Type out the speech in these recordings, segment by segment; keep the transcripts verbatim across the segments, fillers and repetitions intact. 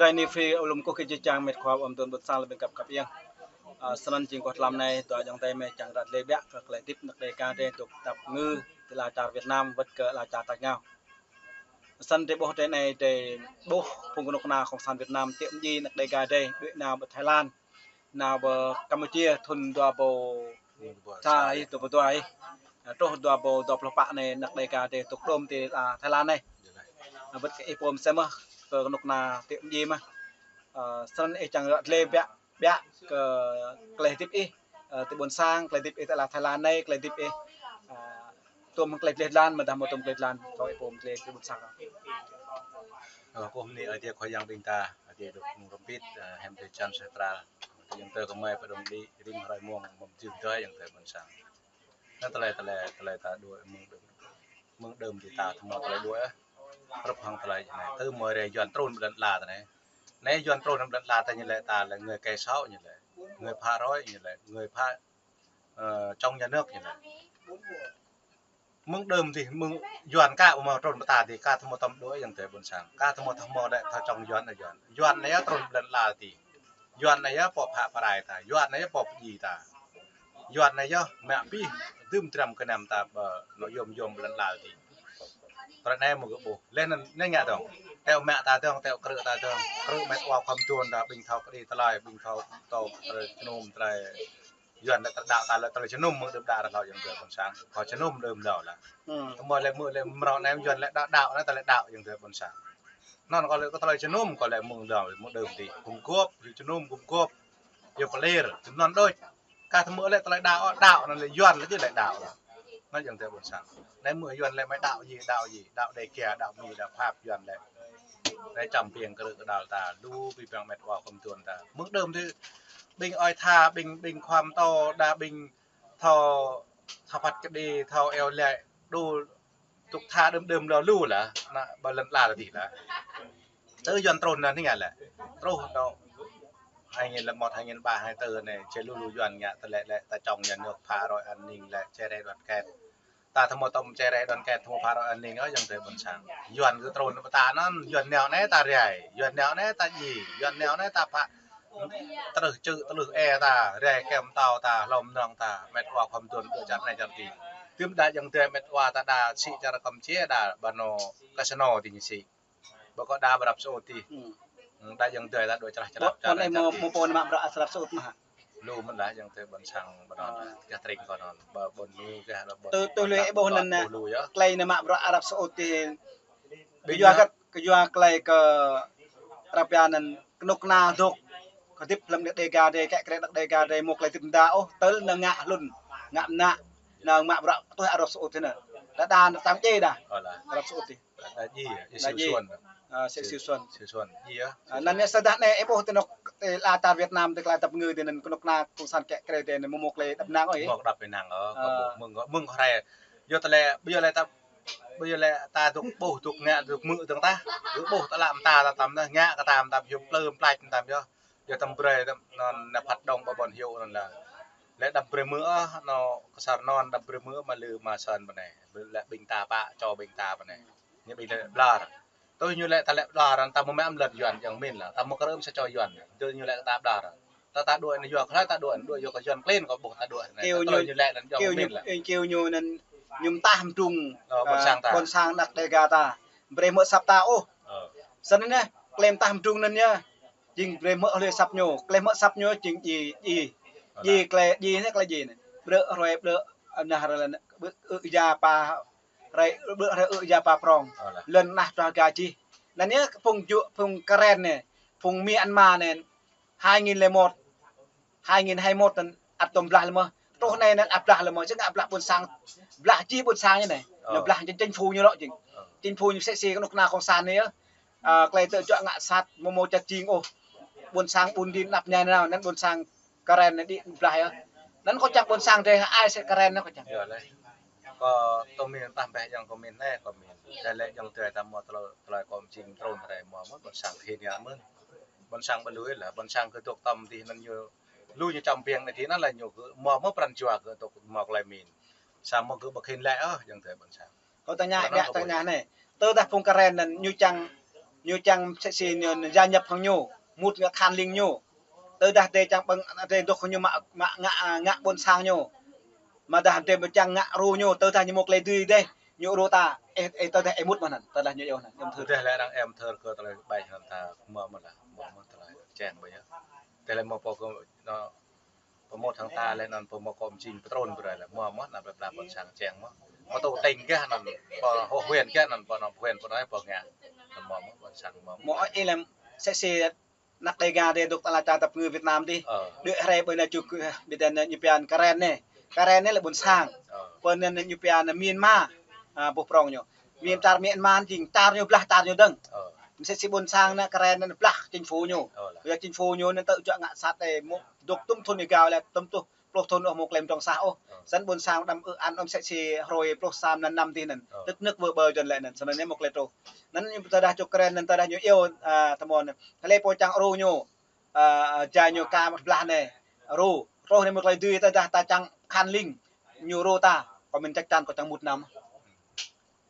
Anai phi ơ lŏm kơkuh kơ jih jang met khua ƀôn tŭn ƀôn sang lĕ ƀing găp găp yang. Ơ, snăn jing kơ tlam anai, dua ayŏng adơi mơi čang ră lĕ biă kơ klei hơdip ană Đêga drei dôk tơpă ngă tơlơi čar Việt Nam wơ̆t kơ tơlơi čar tač rơngiao. Snăn drei ƀuh drei anai drei ƀuh phung kơnuk kơna cộng sản Việt Nam tiŏ mơdjai ană Đêga drei, đuaĭ nao pơ Thái Lan, nao pơ Campuchia thŭn dua rơbâo sa ih, dua rơbâo dua ih. Truh dua rơbâo dua pluh pă anai ană Đêga drei dôk đôm ti, ơ, Thái Lan anai. Ơ, wơ̆t kơ ih pô mơsĕ mơh, kơ kơnuk kơna tiŏ mơdjai mơh. Ơ, snăn ih čang ră lĕ biă, biă kơ klei hơdip ih, ơ, ti ƀôn sang, klei hơdip ih ti ala Thái Lan anai, klei hơdip ih, ơ, tuôm klei dleh dlan, mơdah mơ̆ tuôm klei dlan, kơ ih pô mơsĕ ti ƀôn sang. Ơ, kơkuh mơni Ơi Adai Khua Yang ƀing ta, Ơi Adai dôk mơ̆ng rơmpit, ơ, hiam drơi jăn seh tral. Yang tơ kơ mơi pơdŏng đĭ, rĭm hrơi mông, mơ̆ng jơ̆ng dơi yang tơ ƀôn sang. Anai tơlơi, tơlơi, tơlơi ta đuaĭ mơ̆ng đưm. Mơ̆ng đưm ti ta thâo mơ̆ tơlơi đuaĭ, ơ. Rŭp hăng tơlơi anai. Tơ mơi rai Yuan trŭn ƀơi lŏn ala ta anai. Anai Yuan trŭn ƀơi lŏn ala ta ñu lĕ ta lĕ người kẻ xấu ñu lĕ. Người phá rối ñu lĕ. Người phá, ơ, chống nhà nước ñu lĕ. Mơ̆ng đưm ti, mơ̆ng Yuan ka ƀu mơ̆ trŭn pơ ta ti, ka thâo mơ̆ tơm đuaĭ yang tơ ƀôn sang. Ka thâo mơ̆ thâo mơ̆ đĕ thâo chống Yuan anai Yuan. Yuan anai yơh trŭn ƀơi lŏn ala ti. Yuan anai yơh pô phă pơrai ta, Yuan anai yơh pô pơdjai ta. Yuan anai yơh mă pih dưm dram kơnăm ta ƀơi anŏ yôm yôm ƀơi lŏn ala ti. Tơlơi anai mơ̆ gơ̆ ƀuh. Leh anŭn anai ngă dơ̆ng. Teo mă ta dơ̆ng, teo krư̆ ta dơ̆ng. Krư̆ met wa khŏm tuôn ta ƀing thâo kơđi tơlơi, ƀing thâo tŏ tơlơi jơnum tơlơi Yuan lĕ tơlơi đaŏ ta lĕ tơlơi jơnum mơ̆ng đưm đă rơngau yang tơ ƀôn sang. Kơ jơnum đưm đaŏ lah. Tơ mơi lĕ mơ̆ lĕ mrâo anai Yuan lĕ đaŏ đaŏ anai tơlơi đaŏ yang tơ ƀôn sang. Anŭn kơ lĕ kơ tơlơi jơnum kơ lĕ mơ̆ng đưm, mơ̆ng đưm ti. Gum gôp, jơnum gum gôp. Yua pơlir, tơnăn đôč. Ka tơ mơi lĕ tơlơi đaŏ, đaŏ anŭn lĕ Yuan lĕ či lĕ đaŏ lah. Anŭn yang tơ ƀôn sang. Anai mơ̆ Yuan lĕ mơi đaŏ djai, đaŏ djai, đaŏ Đêga, đaŏ Mi, đaŏ Pháp Yuan lĕ. Anai čăm piêng krư̆ kơđal ta, lu ƀing met wa khŏm tuôn ta. Mơ̆ng đưm ti ƀing ơi tha, ƀing, ƀing khua mtô, đa ƀing thâo, thâo phat kơđi, thâo iâu laĭ, đu dôk tha đưm đưm lu lu lah, anai ƀơi lŏn ala ta ti lah. Tơ Yuan trŭn anai ngă lĕ. Truh anŏ hai nghìn lẻ một, hai nghìn ba, hai tư anai, či lu lu Yuan ngă tơlơi lĕ, ta chống nhà nước, phá rối an ninh lĕ, chia rẽ đoàn kết. Ta thâo mơ̆ tơm chia rẽ đoàn kết, thâo mơ̆ phá rối an ninh, ơ, yang tơ ƀôn sang. Yuan gơ̆ trŭn pơ ta anŭn, Yuan nao anai ta rai, Yuan nao anai ta djai, Yuan nao anai ta phă. Tơlưh čư̆, tơlưh e ta, rai kơ mtâo ta, hlô mơnơ̆ng ta, met wa khŏm tuôn ƀơi čar anai čar ti. Tơm đa yang tơ met wa ta đa sĭ čar Campuchia đa ƀơi anŏ casino ti ñu sĭ. Ƀơi kơ đa ƀơi Arab Saudi. Đa yang tơ ta đuaĭ črah črah. Ƀôn anai mơ̆, mơ̆ pô anai mă bruă Arab Saudi mơ̆ hă? Lu mơ̆n lah yang tơ ƀôn sang ƀơi anŭn lah. Gah tring kơ anŭn. Ƀôn lu gah ƀôn. Tơ, tơ lĕ ih ƀuh anŭn anai. Lu yơh. Klei anai mă bruă Arab Saudi. Kơ yua hơget, kơ yua klei kơ ră anai anŭn kơnuk kơna dôk. Kơ hơdip hlăm ană Đêga drei, kĕ krĕ ană Đêga drei, mơ̆ klei hơdip mơda ôh, tơl anŭn ngă hlŭn, ngă mơnă. Anŭn mă bruă tuh Arab Saudi anai. Đa đa anŭn tang djai đa. Arab Saudi. Đa djai, djai Siu Suôn. Ơ, Siu Suôn. Siu Suôn, djai yơh. Ơ, anŭn yơh sa dah anai ih ƀuh ti anŏ, ti ala čar Việt Nam, ti klei tap ngư ti anŭn kơnuk kơna cộng sản kĕ krĕ ti anŭn mơ̆ mơ̆ klei đăp năng ôh. Mơ̆ đăp năng ôh, mơ̆ng, mơ̆ng hrơi. Yua tơlơi, ƀơi lĕ ta, ƀơi lĕ ta dôk ƀuh, dôk ngă, dôk hmư̆ dơ̆ng tah. Dôk ƀuh tơlơi mơta ta tăm tah, ngă kơ tăm tăm, yua plư plač tăm yơh. Yua tăm brơi tăm, anŭn ană phat đŏng ƀơi ƀôn hyu anŭn lah. Lĕ đăm brơi mơ̆ ôh, anŏ kơsar anŭn đăm brơi mơ̆ ôh, mă lư mă sơ̆n ƀơi anai. Lĕ ƀing ta pă, čô ƀing ta ƀơi anai. Ñu ƀing lĕ ƀlŏr. Tui ñu lĕ ta lĕ ƀlŏr, ta mơ̆ mă mơlĕt Yuan yang min lah. Ta mơ̆ krư̆ sa čô Yuan. Tui ñu lĕ ta ƀlŏr. Ta, ta đuaĭ anai yua klă ta đuaĭ, đuaĭ yua kơ Yuan klin kơ ƀuh ta đuaĭ anai. Kiêu ñu, ñu lĕ anŭn yua min lah. Kiêu ñu anŭn ñu mơtah mơdrung, ơ, ƀôn sang ta. Ƀôn sang ană Đêga ta. Brơi mơ̆ săp ta ôh. Ơ. Snăn anai, klei mơtah mơdrung anŭn yơh. Jing brơi mơ̆ hlơi săp ñu, klei mơ̆ săp ñu jing djai, djai. Djai klei, djai anai klei djai anai. Ƀrư̆ hrơi ƀrư̆, anai hrơi anai, ƀrư̆, ơ, ya pa, hrơi, ƀrư̆ hrơi ơ ya pa prong. Lŏn anai truh ga jih. Anŭn yơh phung ju, phung Karen anai, phung Myanmar anai, hai nghìn lẻ một, hai nghìn hai mươi mốt anŭn ăt tơm blah lĕ mơ̆. Truh anai anŭn ăt blah lĕ mơ̆, čang ăt blah ƀôn sang, blah jih ƀôn sang anai. Anŭn blah jing chính phủ ñu lŏ jing. Chính phủ ñu sĕ sĕ kơnuk kơna cộng sản anai yơh. Ơ, klei tơl čuă ngă sat, mơ̆ mơ̆ čăt jing ôh. Ƀôn sang ƀun đĭ năp ñai nao, anŭn ƀôn sang Karen anai đĭ blah yơh. Anŭn kơ čang ƀôn sang drei ai sĕ Karen anŭn kơ čang. Yơh lĕ. Kơ tơmĭn tah ƀĕ yang kơ min anai, kơ min. Drei lĕ yang drei ta mơ̆ tơlơi, tơlơi kơ jing trŭn drei mơ̆ mơ̆ ƀôn sang hin ya mơ̆n. Ƀôn sang ƀu lui lah, ƀôn sang kơ dôk tăm ti anŭn ñu. Lu ñu čăm piêng anai ti anŭn lah ñu kơ mơ̆ mơ̆ pran jua kơ dôk mơ̆ klei min. Samơ̆ kơ ƀu hin lĕ ôh, yang drei ƀôn sang. Kơ ta ngă, ngă ta ngă anai. Tơdah phung Karen anŭn ñu čang Ñu čang msĕ si ñu gia nhập hăng ñu, mŭt ngă khan ling ñu. Tơdah drei čang ƀơ̆ng, drei dŏ hăng ñu mă, mă ngă, ngă ƀôn sang ñu. Mơdah drei ƀu čang ngă ru ñu, tơdah ñu mŭk lĕ dưi dêh, ñu ru ta, ê, ê, tơdah ê mŭt mơ̆n, tơdah ñu iâu anŭn, em thơ. Tơdah lĕ arăng em thơ kơ tơlơi ƀai hăng ta, mơ̆ mơ̆n lah, mơ̆ mơ̆n tơlơi čang ƀai yơh. Tơlơi mơ̆ pô kơ, nô, pơmŭt hăng ta lĕ anŭn pơmŭt kơ mjing pơtrun brơi lĕ mơ̆ mơ̆n, anŭn ƀai pla ƀôn sang čang mơ̆. Mơ̆ tŭ teng gah anŭn, pơ hô huyện gah anŭn, pơ anŭn huyện pơ anai pơ ngă. Anŭn mơ̆ mơ̆n ƀôn sang mơ̆. Mơ̆ ơi lĕ msĕ si anăk Đêga dêh dŏ tơlơi ta tăp ngư Việt Nam dih. Ơ. Đuaĭ hrơi ƀơi anai čuk, ơ, ƀiă anai ñu pia Karen anai. Karen anai lĕ ƀôn sang. Ơ. Pơ anai ñu pia anai Myanmar. A, ƀuh prong ñu. Myan-, čar Myanmar jing čar ñu blah čar ñu dơ̆ng. Ơ. Msĕ si ƀôn sang anai Karen anai blah chính phủ ñu. Ơ lah. Yua chính phủ ñu anai tơjuă ngă sat đe mŭk dŏ tŭm thŭn êgao lĕ tŭm tuh pluh thŭn ôh mŭk lĕ mdrŏng sah ôh. Ơ. Snăn ƀôn sang đăm ư-an ôh msĕ si hrơi pluh sa mlan năm dih anŭn. Ơ. Tơ̆k nơ̆k wơ̆ ƀơi jăn lĕ anŭn. Snăn anai mŭk lĕ truh. Anŭn ñu tơdah čuk Karen anŭn tơdah ñu iâu, a, tơmon. Hlơi pô čang ru ñu, a, a, jai ñu ka blah anai. Ru. Truh anai mŭk lĕ dưi tơdah ta čang khan ling. Ñu ru ta. Kâo mĭn chắc chắn kâo čang mŭt năm.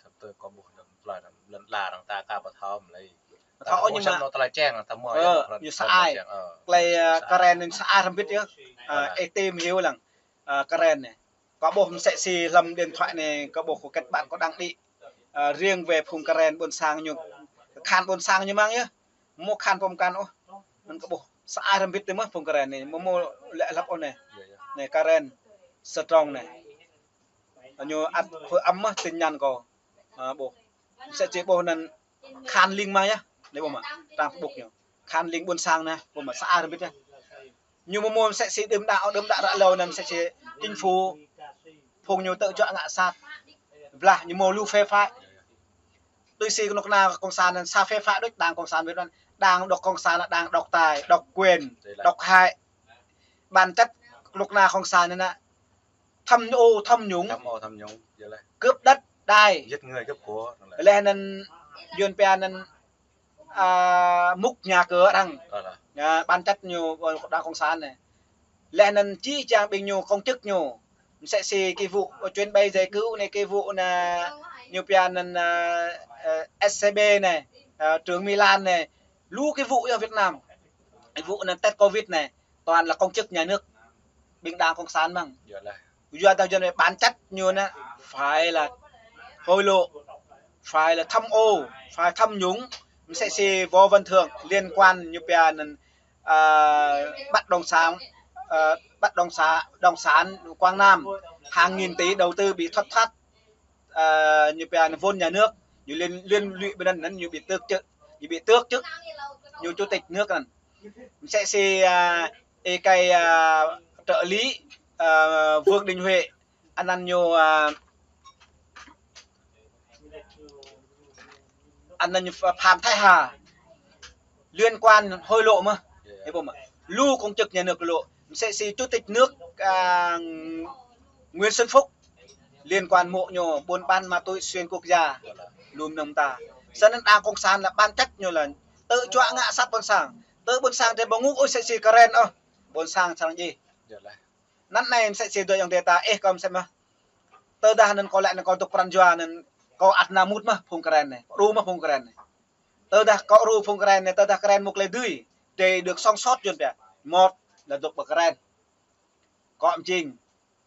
Săp tơ kâo ƀuh anŭn plơi anŭn lăn ala arăng ta ka pơthâo mơ̆ lĕ. Pơthâo ñu mă. Anŭn tơlơi čang ta mơ̆. Ơ, ñu sa ai. Ơ, tơlơi, ñu sa ai. Karen anŭn sa ai hrŏm bĭt yơh. A, ơ lah. Ê tê mơ̆ hiu lăng. A, Karen anai. Kâo ƀuh msĕ si hlăm điện thoại anai, kâo ƀuh kâo kết bạn kâo đăng đĭ. A, riêng về phung Karen ƀôn sang ñu, khan ƀôn sang ñu mơ̆ng yơh. Mŭ khan pô mơkăn ôh. Anŭn kâo ƀuh sa ai hrŏm bĭt tơ mơ̆ phung Karen anai. Mơ̆ mŭ lĕ hlăp ôh anai. Anai Karen Strong anai. Ñu ăt hơ-, ăm mơ̆ tin nhắn kâo. A, ƀuh. Msĕ si ƀuh anŭn khan ling mă yơh. Anai ƀuh mă. Trang Facebook ñu. Khan ling ƀôn sang anai. Ƀuh mă sa ai hrŏm bĭt yơh. Ñu mơ̆ mơ̆ msĕ si đưm đă, đưm đă ră lâo anŭn msĕ si chính phủ phung ñu tơjuă ngă sat. Blah ñu mơ̆ lu phe phái. Tui si kơnuk kơna cộng sản anŭn sa phe phái đôč đảng cộng sản Việt Nam. Đảng độc cộng sản là đảng độc tài, độc quyền, độc hại. Bản chất kơnuk kơna cộng sản anŭn tham ô, tham nhũng. Tham ô, tham nhũng, yơh lah. Cướp đất, đai. Giết người, cướp của. Leh anŭn Yuan pia anŭn a, mục nhà cửa arăng. Ơ lah. A, bản chất ñu, ơ, đảng cộng sản anai. Leh anŭn či čang ƀing ñu công chức ñu. Msĕ si cái vụ, ơ, chuyến bay giải cứu anai, cái vụ anai, ñu pia anŭn, a, ơ, ét xê bê anai, a, Trương Mỹ Lan anai. Lu cái vụ ở Việt Nam. Cái vụ anai test covid anai. Toàn là công chức nhà nước. Ƀing đảng cộng sản mơ̆ng. Yơh lah. Yua dah jăn bản chất ñu anai phải là hối lộ, phải là tham ô, phải tham nhũng. Msĕ si Võ Văn Thưởng liên quan ñu pia anŭn, a, bất động sản, a, bất động sản, động sản Quảng Nam hàng nghìn tỷ đầu tư bị thất thoát, a, ñu pia anŭn vốn nhà nước, ñu liên, liên lụy ƀơi anŭn, anŭn ñu bị tước chức, ñu bị tước chức, ñu chủ tịch nước anŭn. Msĕ si, a, ê kai, a, trợ lý, a, Vương Đình Huệ, anăn ñu, a, anăn ñu Ph-, Phạm Thái Hà liên quan hối lộ mơ̆. Ê, ƀuh mơ̆. Lu công chức nhà nước hối lộ. Msĕ si chủ tịch nước, a, Nguyễn Xuân Phúc liên quan mơ̆ ñu buôn bán ma túy xuyên quốc gia. Lu mơnơ̆ng ta. Snăn đảng cộng sản là bản chất ñu là tơjuă ngă sat ƀôn sang. Tơ ƀôn sang drei ƀu ngŭ ôh msĕ si Karen ôh. Ƀôn sang srăng djai. Anăn anai msĕ si dŏ ayŏng adei ta, ê, kâo msĕ mơ̆. Tơdah anŭn kâo lĕ anŭn kâo dŏ pran jua anŭn kâo ăt nao mŭt mơ̆ phung Karen anai. Ru mơ̆ phung Karen anai. Tơdah kâo ru phung Karen anai, tơdah Karen mŭk lĕ dưi. Drei được sống sót Yuan pia. Một là dŏ ƀơi Karen. Kâo mjing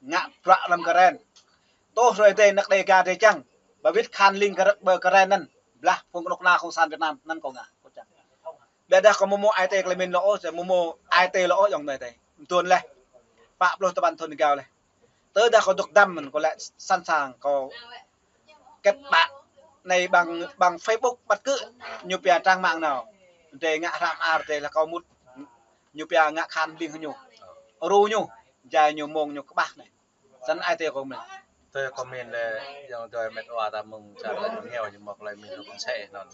ngă bruă lăm Karen. Tơl hrơi adih anăk Đêga drei čang. Ba wĭt khan ling kơ rơ̆k ƀơi Karen anŭn. Blah phung kơnuk kơna cộng sản Việt Nam anŭn kâo ngă. Kâo čang. Ƀiădah kâo mơ̆ mơ̆ ai tê klei mĭn lŏ ôh, mơ̆ mơ̆ ai tê lŏ ôh ayŏng adei. Mơtuôn leh. Pă pluh tơpăn thŭn êgao leh. Tơdah kâo dŏ dăm mơ̆n kâo lĕ sẵn sàng kâo kết bạn anai bằng, bằng Facebook bất cứ ñu pia trang mạng nào. Drei ngă hră mơar drei lah kâo mŭt ñu pia ngă khan ling hăng ñu. Ru ñu, jai ñu mông ñu kơƀah anai. Snăn ai tê kâo mĭn. Tơ kâo mĭn lĕ, ayŏng adei met wa ta mơ̆ng čar lĕ ñu ñu mơ̆ klei mĭn kơ ƀôn sang anŭn.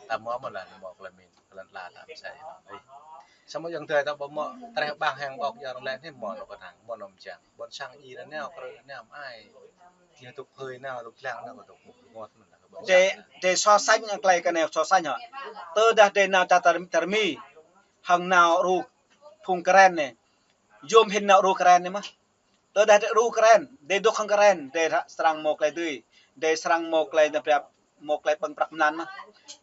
Ta mơ̆ mơ̆ lah ñu mơ̆ klei mĭn kơ lăn ala ta ƀôn sang anŭn. Ih. Samơ̆ ayŏng adei ta ƀu mơ̆ treh ƀang hăng ƀok yang lĕ anai mơ̆ anŏ kơnang, mơ̆ anŏ mjang. Ƀôn sang ih anai nao krư̆ anai mơ̆ ai. Ñu tŭk hơi nao, tŭk lăng nao, tŭk ƀuh ngot mơ̆n lah kơ ƀôn sang. Drei, drei so sánh klei kơ anai so sánh hă. Tơdah drei nao čar tơr-, tơrmi hăng nao ru phung Karen anai. Yôm hĭn nao ru Karen anai mơ̆. Tơdah drei ru Karen, drei dŏ hăng Karen, drei srăng mâo klei dưi, drei srăng mâo klei nao prăp mơ̆ klei ƀơ̆ng prăk mơnăn mơ̆.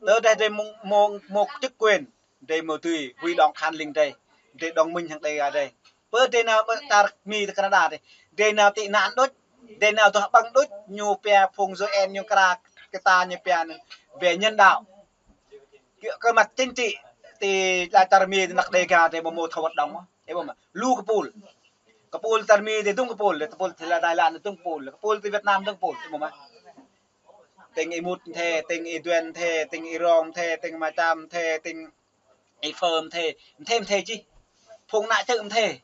Tơ drei, drei mơ̆, mơ̆, mơ̆ chức quyền, drei mơ̆ dưi, huy động khả năng drei, drei đồng minh hăng Đêga drei. Pơ drei nao ƀơi čar Mi, tơ Canada drei, drei nao tị nạn đôč, drei nao tơ ƀơ̆ng đôč, ñu pia phung U N ñu kra, kơ ta ñu pia anŭn về nhân đạo. Kơ, kơ mặt chính trị, ti la čar Mi, ti anăk Đêga drei mơ̆ mơ̆ thâo hoạt động mơ̆. Ơ ƀuh mơ̆, lu kơpul. Kơpul čar Mi drei dŭng kơpul, kơpul ti la Thái Lan drei dŭng kơpul, kơpul ti Việt Nam dŭng kơpul, ơ ƀuh mơ̆. Tĭng Y Mut mơ̆n thê, tĭng Y Duen mơ̆n thê, tĭng Y Rong mơ̆n thê, tĭng Ma Čam mơ̆n thê, tĭng Y Phơ mơ̆n thê, mơ̆n thê mơ̆n thê čih. Phung ană čư̆ mơ̆n thê.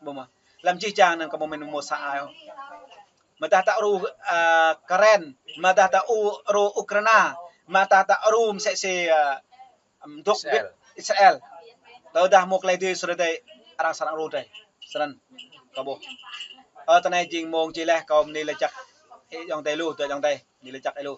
Ƀuh mơ̆. Lăm jih jang anŭn kâo mơ̆ mĭn mơ̆ sa ai ôh. Mơ̆ tah ta ru, a, Karen, mơ̆ tah ta u, ru Ukraina, mơ̆ tah ta ru mơsĕ si, a, ăm, dŏ Israel. Wĭt Israel. Tơdah mơ̆ klei dưi sơrơdai arăng srăng ru drei. Snăn kâo ƀuh. Ơ, tơ anai jing mông či laih kâo mơ̆n, ni laĭ čăk. Ih ayŏng adei lu, tơ ayŏng adei, ni laĭ čăk ih lu.